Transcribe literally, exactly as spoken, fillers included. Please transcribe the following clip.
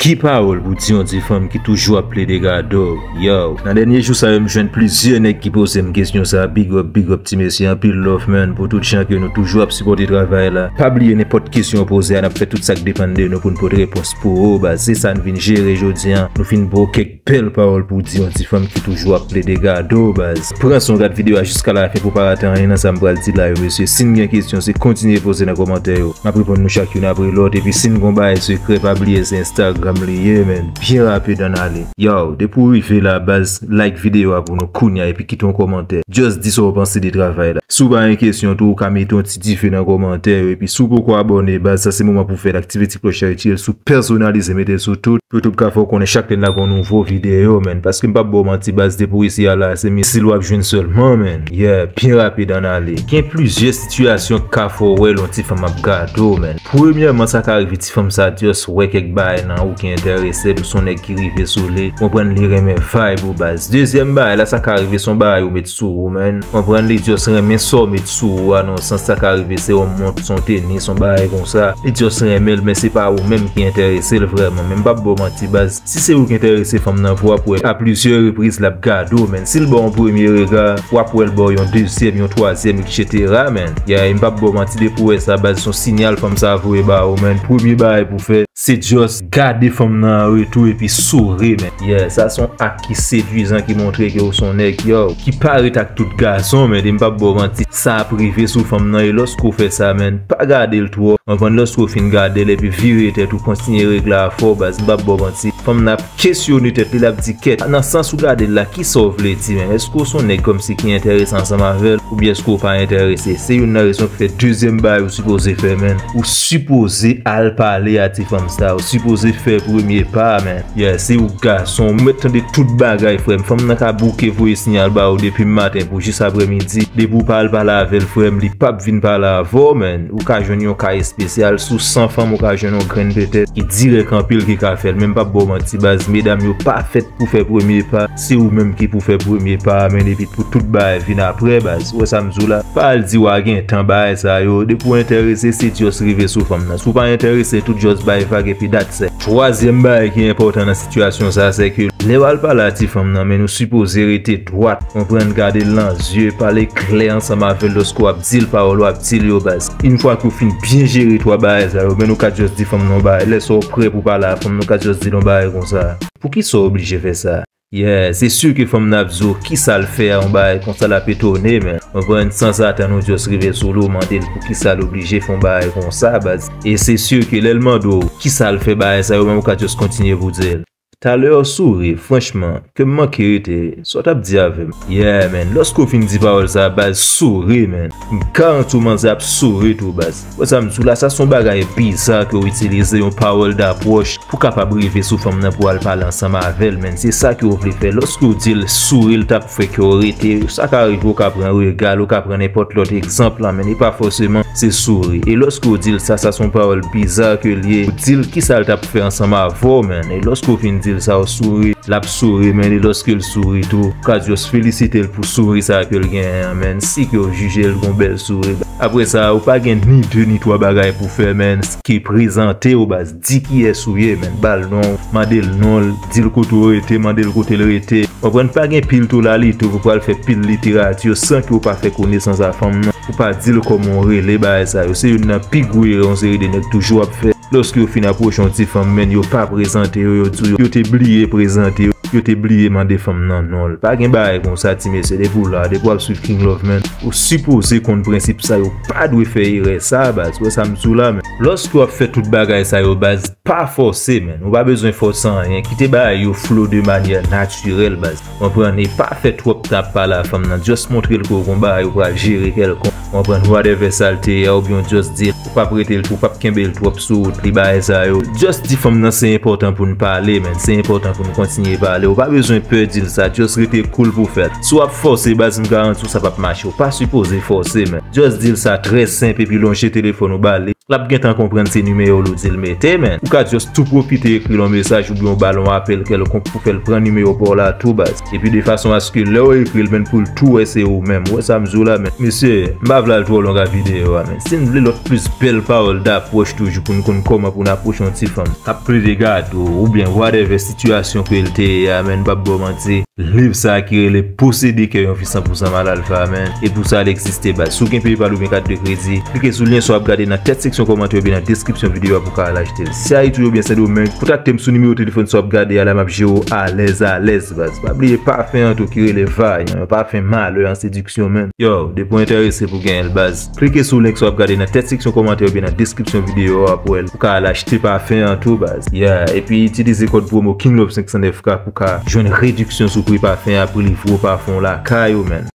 Ki pawòl pou di yon ti fanm ki toujou ap plede gade w? Yo, nan dènye jou sa yo, m jwenn plizyè nèg ki poze m kesyon sa. Big up, big up, ti mesye, anpil love, man, pou tout jan ke nou toujou ap sipòte travay la. Pa bliye, nenpòt kesyon w poze a, n ap fè tout sa k depann de nou pou n pote repons pou ou, baz. Se sa n vin jere jodi a. Nou fin ba w kèk bèl pawòl pou di yon ti fanm ki toujou ap plede gade w, baz. Pran son, gad videyo a jiska lafen pou pa rate anyen nan sa m pral di la yo, mesye. Si n gen kesyon, se kontinye poze nan kòmantè yo. M ap reponn nou chak youn apre lòt. Epi si n gon bagay sekrè, pa bliye se Instagram li ye, man. Byen rapid, ann ale. Yo, depi w rive la, baz, like videyo a pou nou kounya epi kite yon kòmantè. Just di sa w panse de travay la. Si w pa gen kesyon tou, ou ka mete yon ti dife nan kòmantè yo. Epi si w poko abòne, baz, sa se moman pou w fè l. Aktive ti klòch la, retire l sou pèsonalize, mete l sou tout. YouTube ka fè w konnen chak lè n lage yon nouvo videyo, man. Paske m p ap ba w manti, baz, depi w isi a la, se misil w ap jwenn sèlman, man. Yeah, byen rapid, ann ale. Gen plizyè sitiyasyon k ka fè w wè lè yon ti fanm ap gade w, man. Premyèman, sa ka rive ti fanm sa just wè kèk bagay nan ou ki enterese l, ou se yon nèg ki rive sou li, konprann li renmen vibe ou, baz. Dezyèm bagay la, sa ka rive se yon bagay ou met sou ou, man. Konprann li just renmen sa w met sou ou a, nan yon sans sa ka rive se yon mont, se yon tenis, se yon bagay konsa. Li just renmen l, men se pa ou menm ki enterese l vrèman. Men m p ap ba w manti, baz. Si se ou ki enterese fanm nan, pou w ap wè a plizyè repriz l ap gade w, man. Si l ba w yon premye rega, w ap wè l ba w yon dezyèm, yon twazyèm, etsetera, man. Yeah, e m p ap ba w manti, depi w wè sa, baz, se yon siyal fanm sa voye ba ou, man. Premye bagay pou w fè, se just gade fanm nan an retou epi souri, man. Yeah, sa se yon ak ki sedwizan, ki montre ke w se yon nèg, yo, ki parèt ak tout gason, man. E m p ap ba w manti, sa ap rive sou fanm nan, e lòske w fè sa, man, pa gade l twò. Konprann, lòske w fin gade l epi vire tèt ou, kontinye regle afè w, baz, m p ap ba w manti. Fanm nan ap kesyone tèt li, l ap di, kèt, nan sans ou gade l la, kisa w vle di, man? Èske w se yon nèg kòmsi ki enterese ansanm avè l, oubyen èske w pa enterese? Se youn nan rezon ki fè dezyèm bagay ou sipoze fè, man. Ou sipoze al pale a ti fanm sa, ou sipoze fè premye pa, man. Yeah, se ou gason, ou mèt tande tout bagay, frè m. Fanm nan ka bouke voye siyal ba ou depi maten pou jis aprèmidi. Depi w pa al pale avè l, frè m, li p ap vin pale avè w, man. Ou ka jwenn yon ka espesyal, sou san fanm, ou ka jwenn yon grenn petèt ki dirèk anpil ki ka fè l. Men m p ap ba w manti, baz, medam yo pa fèt pou fè premye pa. Se ou menm ki pou fè premye pa a, man, epi pou tout bagay vin aprè, baz. Ou wè sa m di w la? Pa al di w a gen tan bagay sa yo. Depi w enterese, se just rive sou fanm nan. Si w pa enterese, tout just bay vag epi that's it. Twazyèm bagay ki enpòtan nan sitiyasyon sa, se ke lè w al pale a ti fanm nan, man, ou sipoze rete dwat, konprann, gade l nan zye, pale klè ansanm avè l lòske w ap di l pawòl w ap di l yo, baz. Yon fwa ke w fin byen jere twa bagay sa yo, man, ou ka just di fanm nan yon bagay. Lè sa w prè pou pale a fanm nan, ou ka just di l yon bagay konsa. Poukisa w oblije fè sa? Yeah, se si ke fanm nan ap di w kisa l fè a, yon bagay konsa, l ap etone, man. Konprann, sanzatann ou just rive sou li, ou mande l poukisa l oblije fè yon bagay konsa, baz. E se si ke lè l mande w kisa l fè bagay sa yo, man, ou ka just kontinye pou di l. Talè w souri, franchman, ke m manke rete, sa w t ap di avè m? Yeah, man, lòske w fin di pawòl sa, baz, souri, man. M garanti w manzè ap souri tou, baz. Wè sa m di w la, sa se yon bagay biza ke w itilize yon pawòl dapwòch pou kapab rive sou fanm nan pou al pale ansanm avè l, man. Se sa ke w vle fè. Lòske w di l souri, l t ap fè kè w rete. Sa ka rive w ka pran rega l, ou ka pran nenpòt lòt egzanp la, man, e pa fòseman se souri. E lòske w di l sa, sa se yon pawòl biza ke l ye. Ou di l kisa l t ap fè ansanm avè w, man. E lòske w fin di l sa, w souri, l ap souri, man. E lòske l souri tou, ou ka just felisite l pou souri sa ke l genyen an, man. Si ke w jije l gon bèl souri. Apre sa, ou pa gen ni de ni twa bagay pou fè, man, ki prezante w, baz. Di kiyès ou ye, man. Ba l non w, mande l non l, di l kote w rete, mande l kote l rete. Konprann, pa gen pil tolalite pou pral fè pil literati san ke w pa fè konesans a fanm nan, ou pa di l kòman w rele, bagay sa yo. Se youn nan pi gwo erè yon seri de nèg toujou ap fè. Lòske yo fin apwoche yon ti fanm, man, yo pa prezante yo, yo di w yo te bliye prezante yo, yo te bliye mande fanm nan non l. Pa gen bagay konsa, ti mesye, depi w la, depi w ap swiv King Love, man, ou sipoze konn prensip sa, yo pa dwe fè erè sa, baz. Wè sa m di w la, man. Lòske w ap fè tout bagay sa yo, baz, pa fòse, man. Ou pa bezwen fòse anyen. Kite bagay yo flo de manyè natirèl, baz. Konprann? E pa fè twòp tan ap pale a fanm nan. Just montre l ke w gon bagay ou pral jere kèlkonk. Konprann? Whatever sa l te ye a, oubyen w just di l, ou p ap rete l, ou p ap kenbe l twòp sou wout li, bagay sa yo. Just di fanm nan se enpòtan pou n pale, man. Se enpòtan pou n kontinye pale. Ou pa bezwen pè di l sa. Just rete cool pou w fè l. Si w ap fòse, baz, m garanti w sa p ap mache. Ou pa sipoze fòse, man. Just di l sa trè senp epi lonje telefòn ou ba li. l ap gentan konprann se nimewo l ou di l mete, men. Ou ka just tou pwofite ekri l yon mesaj oubyen w ba l yon apèl kèlkonk pou fè l pran nimewo pa w la tou, baz. Epi de fason aske lè w ekri l, men, pou l tou wè se ou menm. Ou wè sa m di w la, men. Mesye, m pa vle al twò long ak videyo a, men. Si n vle lòt plis bèl pawòl dapwòch toujou pou n konn kòman pou n apwoche yon ti fanm k ap plede gade w, oubyen whatever sitiyasyon ke l te ye a, men, m p ap ba w manti. Liv sa a ki rele Posede kè yon fi san pou san mal alfa, men. E pou sa, l egziste, baz. Si w gen PayPal oubyen kat de kredi, klike sou lyen sa w ap gade nan tèt seksyon kòmantè oubyen nan deskripsyon videyo a pou w ka al achte l. Si Ayiti w oubyen Sendomeng, kontakte m sou nimewo telefòn sa w ap gade a la, m ap jere w alèz alèz, baz. Pa bliye pafen an tou ki rele Vayan, yon pafen malè an sediksyon, men. Yo, depi w enterese pou genyen l, baz, klike sou link sa w ap gade nan tèt seksyon kòmantè oubyen nan deskripsyon videyo a pou w ka al achte pafen an tou, baz. Yeah, epi itilize kòd pwomo King Love senk san nèf K pou ka jwenn rediksyon sou pri pafen a, pou livre w pafen w lakay ou, men.